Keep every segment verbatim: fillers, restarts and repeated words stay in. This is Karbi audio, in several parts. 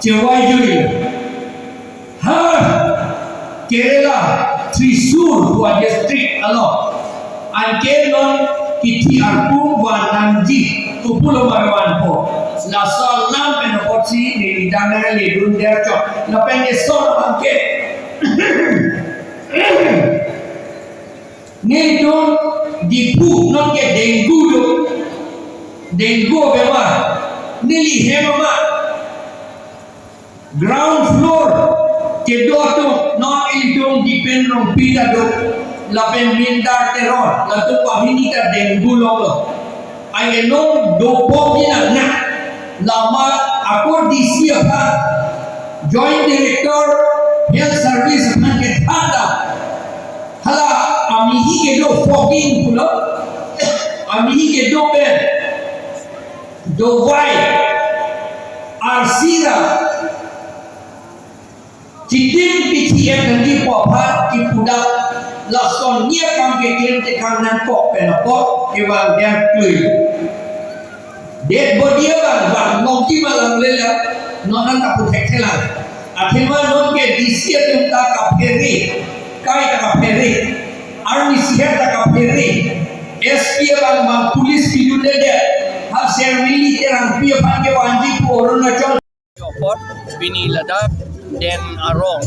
Kevai juri. Ha Kerala, Thrissur pu a-district along. Anke non kithi arpum van nangji, kopulo ma vanpo. Laso alam pen apotsi neli dang nangle dun der chok. Lapen eson abang ke. Nelitum Diphu non ke dengue do. Dengue bemar. Neli hem amat. Ground floor kedo atum non ilitum Dipen Rongpi ta do, lapen Mindar Teron, latum pamini ta dengue longlo. Ai non dopo di na na. Lama ako D C aphan, Joint Director Health Service aphan kethan ta. Hala amihi kedo fogging pulo. Amihi kedo pen dovai, arsi ra chitim pithi ek nangji pu aphan kipu dak, lason nia kam keklem tekang nangkok pen apot kevang der klui. Dead body abang bang mongki malang lelang, non an ta pu thekthelang. Athema non ke D C atum ta kaphere, kai ta kaphere, army siher ta kaphere, S P abang bang police pidunde de, ha Shermili Terangpi aphan kevanji pu Arunachal. Apot pini ladak Den Arong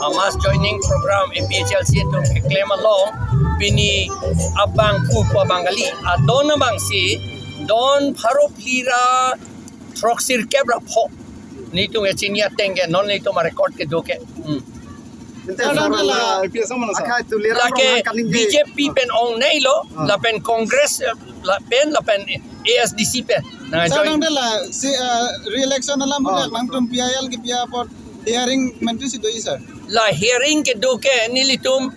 a mass joining program A P H L C atum keklem along pini abang pu pa Bengali adon abangsi don pharo phli ra throksi kep ra pho. Nelitum echini ateng ke non nelitum a-record kedo ke. Hmm. Ante sar la A P S mana sa? Akai Tuliram Lake Ronghang kaningje. B J P pen ong nei lo, Ah. lapen Congress, eh, lapen, lapen A S D C pen. Nang Sar join. Nang de la si, eh, re-election alam Ah. nangtum P I L kepi apot hearing mentu si doji sir. La hearing kedo ke nelitum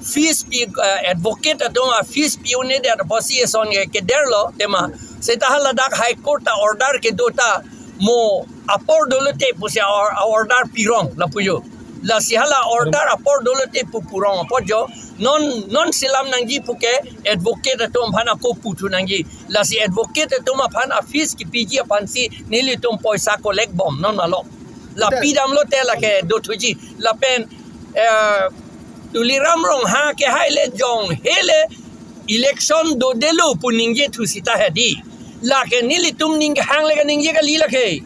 fees pi, eh, advocate atum a-fees pi-un-edet apotsi eson ke keder lo tema. Seta haladak High Court ta order kedo ta mo apor dolote pusi a-, a-order pirong lapu jo. Lasi hala order apor dolote pu purong apot jo. Non, non selam nangji puke advocate atum aphan ako puthu nangji. Lasi advocate atum aphan a-fees kipiji aphansi nelitum poisa collect bom non alo. La Te- pidam lote lake dothuji. Lapen, eh, Tuliram Ronghang ke hai le jong hele election dodelo pu ningje thu seta hedi. Lake nelitum ning hang le kaningje kali lake.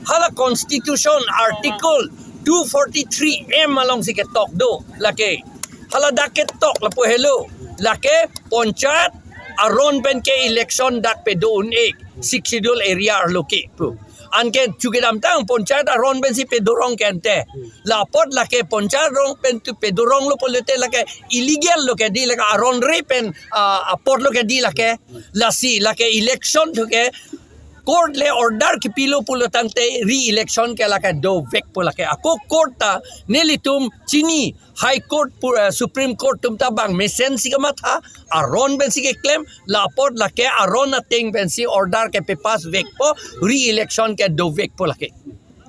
Hala Constitution Article two forty-three M alongsi ketok do lake. Haladak ketok lapu helo. Lake Panchayat aron pen ke election dak pedo un-e Sixth Schedule area arlo ke pu. Anke chu kedamtang Panchayat aron pensi pedorong ke ante. La apot lake Panchayat aron pen tu pedorong lo pulote lake illegal lo ke di lake aron re pen, ah, apot lo ke di lake. Lasi lake election thu ke court le order kipilo pulo tangte re-election ke lake dovek pu lake. Ako court ta nelitum chini High Court pu, eh, Supreme Court atum ta bang mesensi kamatha, aron pensi keklem, la apot lake aron ateng pensi order kepass vekpo, re-election ke dovekpo lake.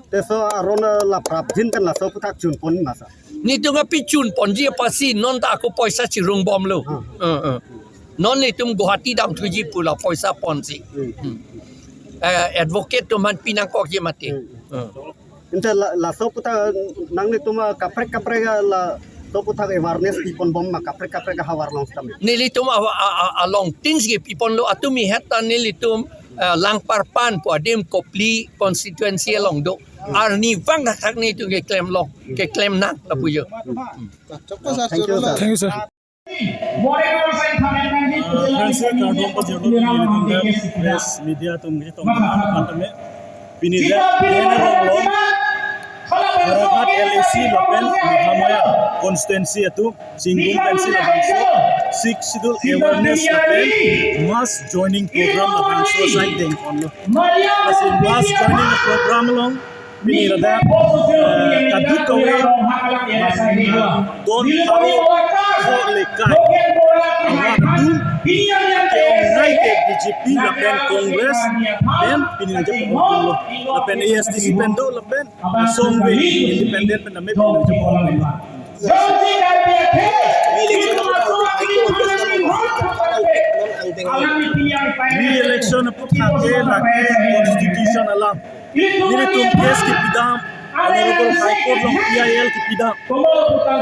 Te so aron, eh, la prapjin pen laso aphuthak chunpon ma sa? Nelitum api chunponji apotsi non ta ako poisa chirung bomlo. Hmm. Eh, eh. Non nelitum Guwahati damthuji pu la poisa ponsi. Hmm. Hmm. Eh, advocate atum aphan pinangkokji mati. Hmm. Eh. Ante la, laso aphuthak nanglitum, ah, kaprek kaprek, ah, laso aphuthak awareness pipon bom ma kaprek kaprek ahavar along sitame? Nelitum a, a, a, along tin si pipon lo, atum ihet ta nelitum, ah, Langparpan pu adim Kopili constituency along do. Arnivang thakthak nelitum keklem long, keklem nang lapu jo. Thank you, sir. Thank you, sir. Thank you, sir. Thank you, sir. Press media atum kechetong teman, teman-teman. Pini le, pini le, Barakhat L A C lapen Mahamaya constituency atum, Singun pensi labangso, Sixth Schedule awareness lapen mass joining program labangso asai dengponlo. Lasi mass joining program along pini ladak, eh, kadokave, eh, don pharo pho lekai arat atum ke-ongnei ke B J P lapen Congress pen pini nangchepon lo. Lapen A S D C pen do lapen asong ke independent pen name pini nangchepon lo. Re-election aphuthak ke lake constitution alam. Nelitum case kepidam, Honorable High Court along P I L kepidam.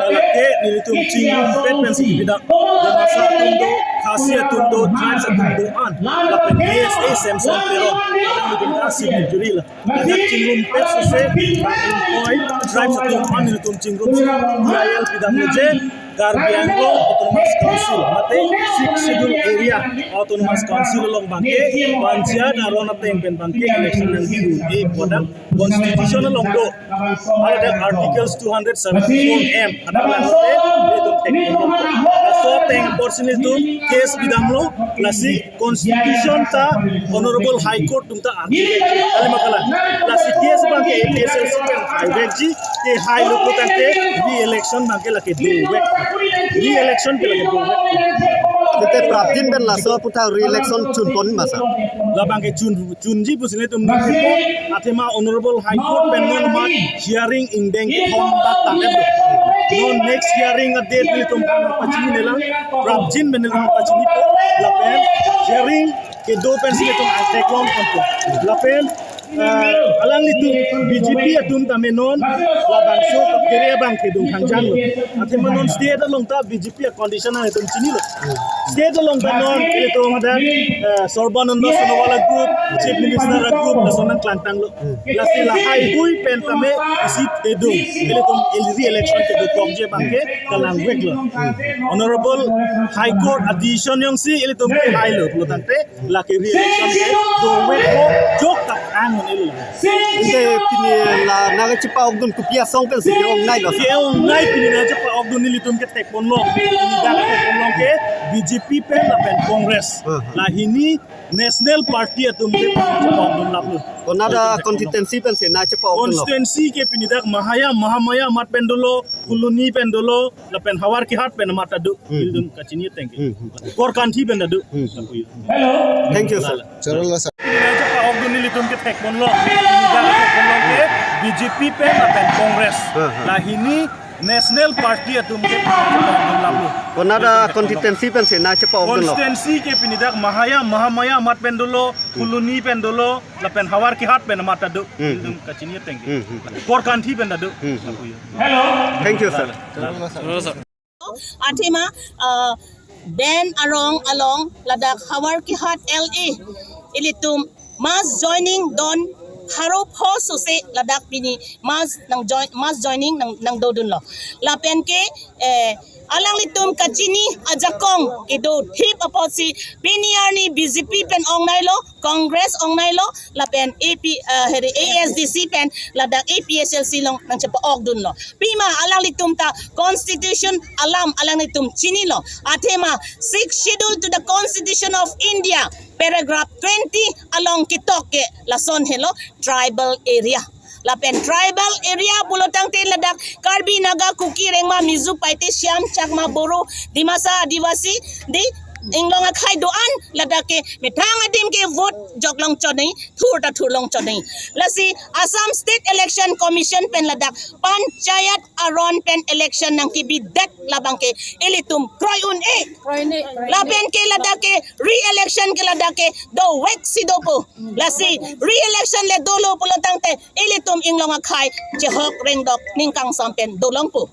Lake nelitum chingrumpet pensi kepidam. Dimasa atum do, Khasi atum do, tribes atum do-an. Lapen A S A Samson Teron. Nelitum ka civil jury la. Ladak chingrumpet suse, point, tribes atum an nelitum chingrum, P I L pidamlo je, Karbi Anglong Autonomous Council, mate Sixth Schedule Area Autonomous Council along abangke, panchayat aron ateng pen abangke election nangbi un-e pu ladak constitution along do. Ladak Articles two hundred seventy-four M, ladak langte, nelitum thek pon. Laso ateng apotsi nelitum case pidamlo, lasi constitution ta Honorable High Court atum ta article kali ma kalang. Lasi case abangke A P H L C pen haivekji, ke hailo putangte re-election abangke lake dovek. Re-election ke lake dovek. Tangte prapjin pen laso aphuthak re-election chun pon ma sir? Labangke chun, chunji pusi nelitum nangkok. Athema Honorable High Court pen non mat hearing ingdeng thom dak tangdet. Non next hearing adate nelitum kan pachini nelang. Prapjin pen nelitum pachinipo. Lapen hearing kedo pensi nelitum angthek long ponpo. Lapen, eh, alanglitum B J P atum tame non labangso kaphere abang kedun khangjanglo. Athema non state along ta B J P a-condition nangtum chinilo. State along ta non ilitum hadak, eh, Sarbananda Sonowal a-group, Chief Minister a-group, lason nangklangtanglo. Lasi lahai hui pen tame isi kedun. Ilitum re-election kedun kongje abangke kalangveklo. Honorable High Court a-decision jongsi ilitum ke hailo pulotangte lake re-election ke dovekpo, jok ta ang hon ilo. Tangte pini la nangchepa-okdun kopi asong pensi ke-ongnailo? Ke-ongnai pini nangchepa-okdun nelitum ke thek ponlo. Pini dak thek ponlo ke B J P pen lapen Congress. Hmm. La hini National Party atum ke chepa-okdun laplo. Konat a-constituency pensi nangchepa-okdunlo? Constituency ke pini dak Mahaya, Mahamaya amat pen dolo, Phuloni pen dolo, lapen Howraghat pen amat ta do, Hmm. nelitum kachini ateng ke. Hmm, hmm. Korkanthi pen ta do. Hmm. Lapu yo. Thank you, sir. Chalo, sir. Pini nangchepa-okdun nelitum ke thek ponlo. Pini dak thek ponlo ke B J P pen lapen Congress. Hmm, hmm. La hini National Party atum ke chepa-okdun laplo. Konat a-constituency pensi nangchepa-okdunlo? Constituency ke pini dak Mahaya, Mahamaya amat pen dolo, Phuloni pen dolo, lapen Howraghat pen amat ta do. Hmm. Nelitum kachini ateng ke. Hmm, hmm. Korkanthi pen ta do. Hmm, hmm. Lapu yo. Thank you, sir. Chalo, sir. Athema, uh, Den Arong along ladak Howraghat L A ilitum mass joining don pharo pho suse ladak pini mass nang join, mass joining nang, nangdodunlo. Lapen ke, eh, alanglitum kachini ajakong kedo thip apotsi pini arni B J P pen ongnailo, Congress ongnailo, lapen A P, eh, heri A S D C pen ladak A P H L C along nangchepa-okdunlo. Pima alanglitum ta constitution alam alanglitum chinilo. Athema Sixth Schedule to the Constitution of India, paragraph twenty along ketok ke lason helo tribal area. Lapen tribal area pulotangte ladak Karbi, Naga, Kuki, Rengma, Mizo, Paite, Shyam, Chakma, Boro, Dimasa, Adivasi, di inglong akhai do-an ladak ke methang adim ke vote jok long chot nangji, thur ta thur long chot nangji. Lasi Assam State Election Commission pen ladak panchayat aron pen election nangkebidet labang ke ilitum kroi un-e. Kroi un-e, kroi un-e. Lapen ke ladak ke re-election ke ladak ke dovek si dopo. Lasi re-election le dolo pulotangte ilitum inglong akhai chehok rengdok ning kangsam pen dolongpo.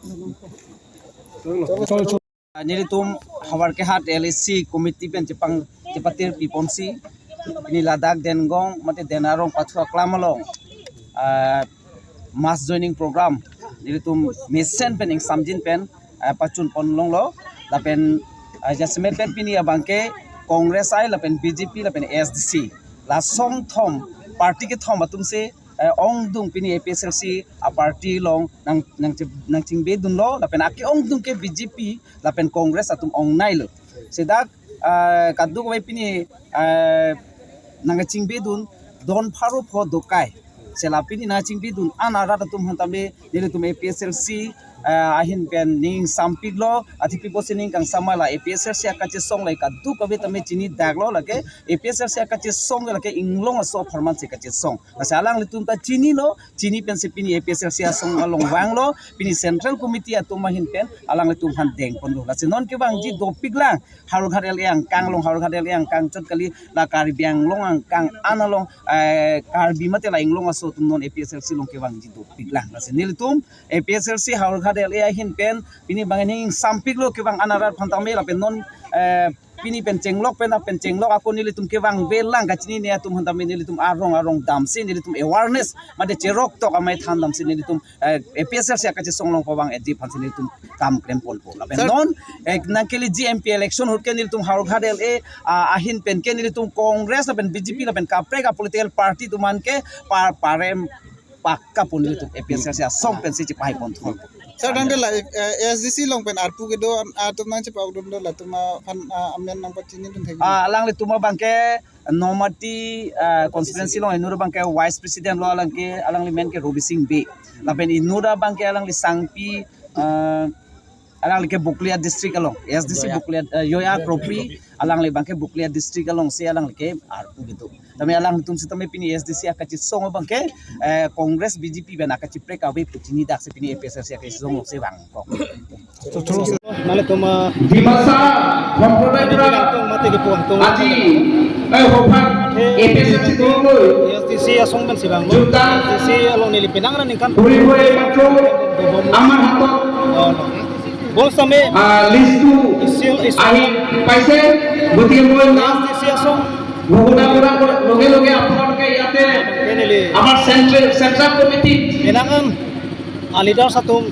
Nelitum Howraghat L A C committee pen chepang chepatir piponsi pini ladak Dengong mate Den Arong pathu aklam along, ah, mass joining program nelitum mesen pen ingsamjin pen, ah, pachun pon longlo lapen, ah, jasemet pen pini abang ke Congress ai lapen B J P lapen A S D C la song thom party kethom atumsi, eh, ongdung pini A P H L C a-party along nang, nang, nangchingbedunlo lapen ake-ongdung ke B J P lapen Congress atum ongnailo. Seta, eh, kadokave pini, eh, nangchingbedun don pharo pho dokai. Sela pini nangchingbedun an arat atum aphan tame nelitum A P H L C, ah, ahin pen ning sampik lo, athi pipo si ning kangsam ma la A P H L C akachesong la kadokave tame chini dak lo, lake A P H L C akachesong lake inglong aso apharman si kachesong. Lasi alanglitum ta chini lo, chini pen si pini A P H L C asong along vang lo, pini Central Committee atum ahin pen alanglitum aphan dengpon lo. Lasi non kevangji dopik lang, Howraghat L A angkang along, Howraghat L A angkang chot kali, la Karbi Anglong angkang an along, eh, Karbi mate la inglong aso atum non A P H L C along kevangji dopik lang. Lasi nelitum A P H L C Howraghat L A ahin pen pini bang ning sampik lo kevang an arat aphan tame lapen non, eh, pini pen chenglok pen pen chenglok ako nelitum kevangve lang kachinine atum aphan tame nelitum arong arong damsi nelitum awareness mate cherok tok amei than damsi nelitum, eh, A P H L C akachesong along pavang-etji aphan si nelitum kam klempon po. Lapen Sir. Non, eh, nangkeleji M P election ahut ke nelitum Howraghat L A, ah, ahin pen ke nelitum Congress lapen B J P lapen kaprek a political party atum aphan ke par parem pakka pu nelitum A P H L C asong pen si chepahai pon thol. Sir, tangte la, eh, A S D C along pen arpu kedo an, atum nangchepakdun do latum aphan, ah, amen nangpachinidun thek. Ah, alanglitum abang ke Nomati, ah, constituency along inut abang ke vice president lo, alang ke, alangli men ke Robi Sing Bey. Lapen inut abang ke alangli sangpi, ah, alangli ke Bokolia district along, A S D C Joya. Bokolia, eh, Joya Kropi, alangli abang ke Bokolia district along si alangli ke arpu kedo. Tame alangtum si tame pini A S D C akachesong abang ke, eh, Congress B J P pen akachiprek ave pu chini dak si pini A P H L C akachesong along si vangkok. Nangtum, ah, Dimasa সম্প্ৰদায়ৰ পৰা nangtum mati kepu nangtum. আজি এই সভাত A P S এল চি দললৈ A S D C asong pen si vang. যোগদান A S D C along neli penang nang ningkan. কৰিবই মাত্ৰ আমাৰ হাতত, oh, no. Bol same, ah, list টো isil, isil. আহি পাইছে। গতিকে মই নাম A S D C asong ঘোষণা কৰাৰ লগে লগে আপোনালোকে ইয়াতে Kenili. আমাৰ চেণ্ট্ৰেল, চেণ্ট্ৰেল কমিটিত Penang an, ah, leaders atum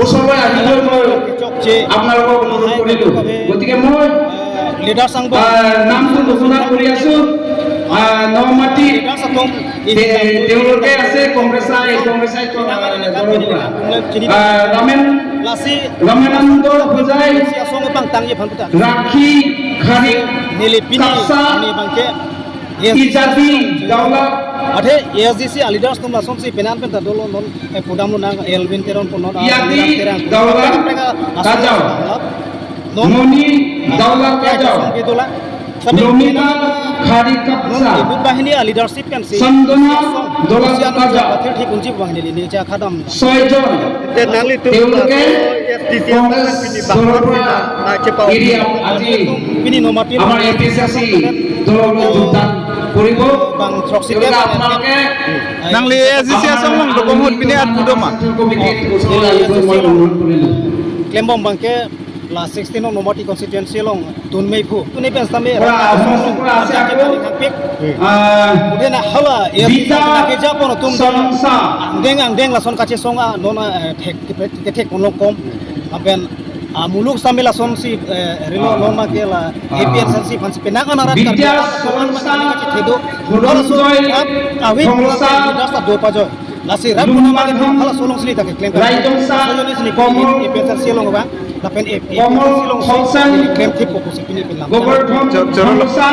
ওচৰলৈ আহিবলৈ মই chokche আপোনালোকক অনুৰোধ কৰিলো। Kami, গতিকে মই, eh, leaders angbo. আহ, নামটো ঘোষণা কৰি আছো। আহ, নমাটি leaders atum. তে-, তেওঁলোকে আছে কংগ্ৰেছাই, কংগ্ৰেছাই তো, আহ, দলৰ পৰা। আহ, ৰামেন, Lasi, ৰামেনানন্দ Hojai, si asong pangtang ye phan puta. ৰাখি খাৰিক Neli pini, কাছা, ni bangke, yes, ইজাদি দাউলা, athe A S D C a leaders atum lasonsi penang pen ta dolo non, eh, pudamlo nang Elwin Teron pon non, ah, ইয়াদি Terang, Terang, দাউলা Terang, Terang, কাজাও, Terang, non, মণি দাউলা কাজাও, Terang, Terang, Terang, Namita খাৰিক কাপচা, non, ibu bahini a leadership kan si, Chandana si asong, দলা si asong কাজাও, athir thik unji bahini li ni cha khadam. ছয়জন, Te nanglitum তেওঁলোকে A S D C Congress pini dলৰ পৰা bahini na chepa এৰি আজি Pini nomati আমাৰ A P H L চি দললৈ যোগদান কৰিব। Bang throksi তেওঁলোকে আপোনালোকে Nangli A S D C asong along dokong ahut pini arpu do ma? কমিটিত ওচৰলৈ আহিবলৈ মই অনুৰোধ কৰিলো। Klembom bangke la sixteen no nomati constituency along tun mei phu. Tuni pen sami পৰা, পৰা আছে আকৌ। Pik. আহ, Ude na hala A S D C বিদ্যা na ke japo no tum চনসা। Angdeng angdeng lason kachesong a non, eh, thek, thek, thek, thek, kono kom. Apen, ah, muluk sami lasonsi, eh, rilo Ah. non ma ke la Ah. A P H L C aphansi penang anarat বিদ্যা Karbi Anglong চনসা, ma ke thedo. Dhananjay Awi খংলচা, leaders ta do pajoi. Lasi rat kono ma ke Lumban hala solong sili ta ke klem. Raijongsa, Sojoni sili Komol, A P H L C along ba. Lapen A P H L C Komol along Khongsan, sili klem thip popo si pini pin lam. Govardhan Chor-, chor-, খংলচা,